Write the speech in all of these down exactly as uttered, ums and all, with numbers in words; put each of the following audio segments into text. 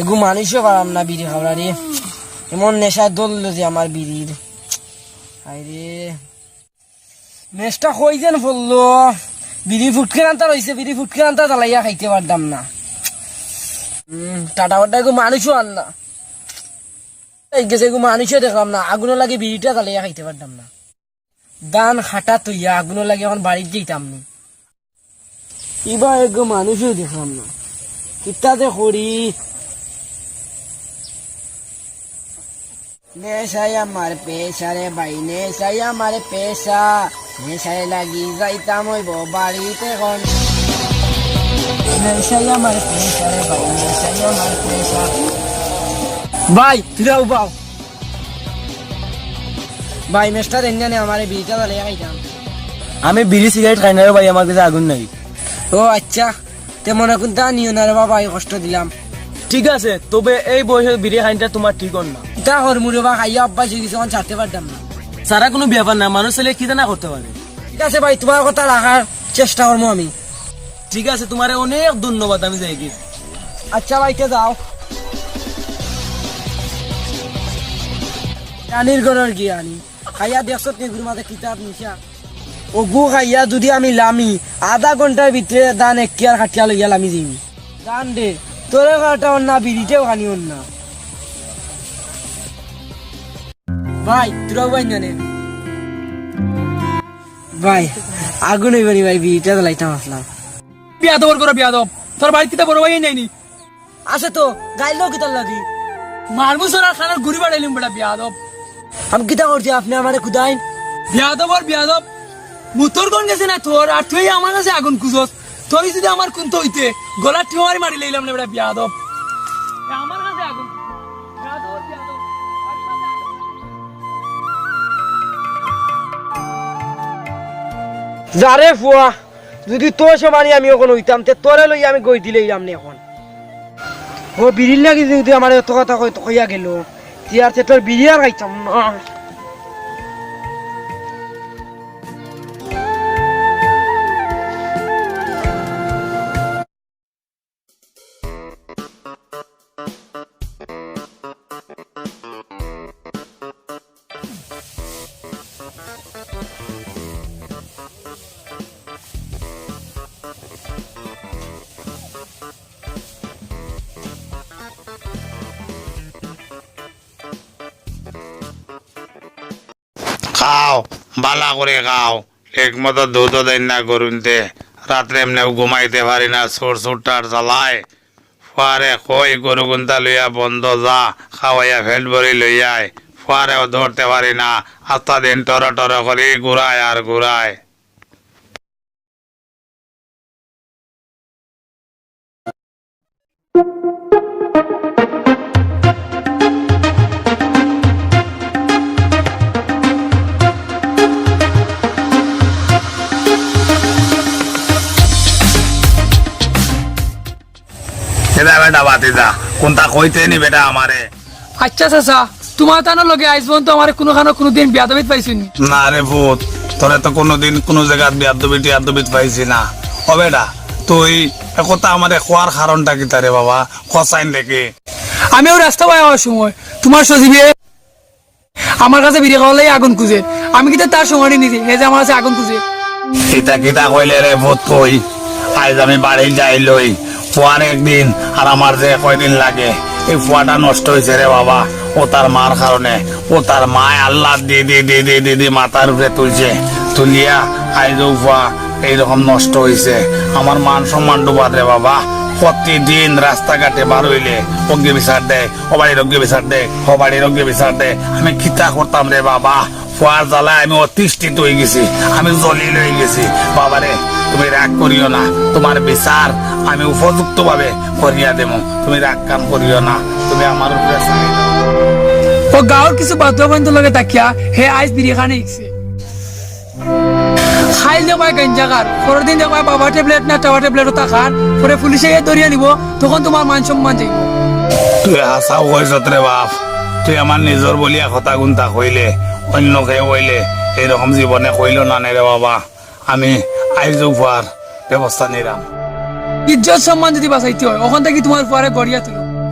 এগু মানুষও পারাম না বিড়ি খাওয়ারে। এমন নেশা ধরলো যে আমার বিড়ির। হায়রে, মেশটা কই যেন পড়লো। বিড়ি ফুটকে আনতা রইছে, বিড়ি ফুটকে আনতা জ্বালাইয়া খাইতে পারতাম না। উম, টাটা বাড্ডা এগু মানুষও আর না। এই গেছে এগু মানুষও দেখলাম না, আগুনর লাগি বিড়িটা জ্বালাইয়া খাইতে পারতাম না। ধান খাটা থইয়া আগুনর লাগি এখন বাড়িত যাইতাম নি। ইবা এগু মানুষও দেখলাম না, কিতা যে করি। নেশাই আমার পেশা রে ভাই, নেশাই আমার পেশা, নেশায় লাগি যাইতাম অইবো বাড়িত এখন। নেশাই আমার পেশা রে ভাই, নেশাই আমার পেশা। ভাই, তুরা উবাও। ভাই, মেশটা দেইন না নে, আমারে বিড়িটা জ্বালাইয়া খাইতাম। আমি বিড়ি সিগারেট খাই না রে ভাই, আমার গেছে আগুন নাই। ও আচ্ছা, তে মনে কুন্তা নিও না রে বাবা, এই কষ্ট দিলাম। ঠিক আছে, তবে এই বয়সে বিড়ি খাইনটা তুমার ঠিক অর না। কিতা করমু রে বা, খাইয়া অভ্যাস অই গেছে, অখন ছাড়তে পারতাম না। ছাড়া কুনু ব্যাপার না, মানুষ চাইলে কিতা না করতে পারে। ঠিক আছে ভাই, তুমার কথা রাখার চেষ্টা করমু আমি। ঠিক আছে, তুমারে অনেক ধন্যবাদ, আমি যাইগি। আচ্ছা ভাই, তে যাও। জ্ঞানীর ঘরর জ্ঞানী। খাইয়া দেখছত নি গুর মাঝে কিতা নিশা? অগু খাইয়া যুদি আমি লামি, আধা ঘন্টার ভিতরে ধান এক কিয়ার কাটিয়া লইয়া লামি যাইমু। ধান দে, তোরে কাটা অর না, বিড়িটাও খানি অর না। ভাই, তুরাও ভাই না নে। ভাই, আগুন অইবো নি ভাই, বিড়িটা জ্বালাইতাম আছলাম। বিয়াদবর ঘরর বিয়াদব, তোর বাড়িত কিতা বড় ভাই নাই নি? আছে তো, গাইল দাও কিতার লাগি? মারমু সরার খানার গুড়ি বাড়াইলিম বেটা বিয়াদব। আমি কিতা করছি, আপনে আমারে কুদাইন? বিয়াদবর বিয়াদব, মুতর গন গেছে না তোর, আর তুই আমার গেছে আগুন খুজস। তুই যুদি আমার কুন্তা অইতে, গলাত ঠেওয়ারি মারি লইলাম না বেটা বিয়াদব। এ আমার গেছে আগুন। বিয়াদবর বিয়াদব। যারে ফুয়া, যুদি তোর সমানি আমি অখন অইতাম, তে তোরে লইয়া আমি গই দিলাইলাম নে অখন। ও বিড়ির লাগি যুদি আমারে অত কথা কই-, কইয়া গেল, তে আর তে তোর বিড়ি আর খাইতাম না। খাও, বালা করি খাও, ঠিক মতো দুধও দেইন না গরুন্তে। রাত্রে এমনেও ঘুমাইতে পারি না, সুর সুরটার জ্বালায়। ফুয়ারে কই, গরু গুন্তা লইয়া বন্দো যা, খাওয়াইয়া পেট ভরি লইয়া আয়। ফুয়ারেও ধরতে পারি না, আস্তা দিন টরো টরো করি ঘুরায় আর ঘুরায়। এরা বেটা বাতিজা, কুন্তা কইতে নি বেটা আমারে? আচ্ছা চাচা, তুমার তানোর লগে আইজ পর্যন্ত আমারে কুনুখানো কুনুদিন বিয়াদবিত পাইছো নি? না রে পুত, তোরে তো কুনুদিন কুনু জাগাত বিয়াদবি টিয়াদবিত পাইছি না। ও বেটা, তুই একথা আমারে কওয়ার কারণটা কিতা রে বাবা? কছাইন দেখি। আমি অউ রাস্তা বায় আওয়ার সময় তুমার সজীবে আমার গেছে বিড়ি খাওয়ার লাগি আগুন খুজে। আমি কিতা তার সমানি নি যে হে যে আমার গেছে আগুন খুজে? ইতা কিতা কইলে রে পুত তুই? আইজ আমি বাড়ি যাইলই, ফুয়ার একদিন আর আমার যে কয়দিন লাগে, এই ফুয়াটা নষ্ট অইছে রে বাবা। অউ তার মার কারণে, অউ তার মায় আল্লাহ দি দি দি দি দি দি মাথার উপরে তুলছে, তুলিয়া আইজ অউ ফুয়া এইরকম নষ্ট অইছে। আমার মান সম্মান ডুবাত রে বাবা। প্রতিদিন রাস্তাঘাটে বার অইলে অগ্গে বিচার দেয়, ও বাড়ির অগ্গে বিচার দে, ও বাড়ির অগ্গে বিচার দে। আমি কিতা করতাম রে বাবা? ফুয়ার জ্বালায় আমি অতিষ্ঠিত অইগেছি, আমি জলিল অইগেছি। বাবারে, তুমি রাগ করিও না, তুমার বিচার আমি উপযুক্তভাবে করিয়া দেমু, তুমি রাগ কাম করিও না, তুমি আমার উপরে ছাড়ি দাও। অউ গাউর কিছু বাদুয়া বইন্তর লগে থাকিয়া হে আইজ বিড়ি খানি শিখছে। খাইল দেখবায় গাঞ্জা খার, পরর দিন দেখবায় বাবা ট্যাবলেট না টাওয়া ট্যাবলেট অতা খার, পরে পুলিশে আইয়া ধরিয়া নিবো, তখন তুমার মান সম্মান যাইবো। তুই হাছাউ কইছত রে বাপ, তুই আমার নিজর বলিয়া কথা কুন্তা কইলে, অইন্য কেউ অইলে এইরকম জীবনে কইলো না নে রে বাবা। আমি আইজ অউ ফুয়ার ব্যবস্থা নিরাম। ইজ্জত সম্মান যুদি বাচাইতে অয়, অখন থাকি তুমার ফুয়ারে গড়িয়া তুলো।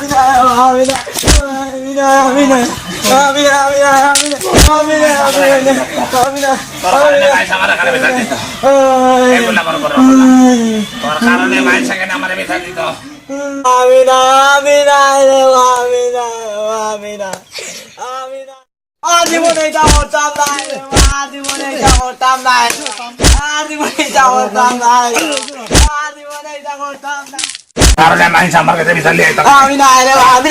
আমি না, আমি না, আমি না, আমি না, আমি না, আমি না, আমি না, আমি না, আমি না, আমি না, আমি না। তোর কারণে মাইনষে আমারে খালি বিচার দিত। এই বললা বড় বড় বললা। তোর কারণে মাইনষে কেনে আমারে বিচার দিত? আমি না, আমি না, আমি না, আমি না, আমি না। আর জীবনে এটা করতাম না, আর জীবনে এটা করতাম না, আর জীবনে এটা করতাম না, আর জীবনে এটা করতাম না। কারণে মানুষ আমার কাছে বিচার লিয়ে আইতো। আমি না, আরে, আমি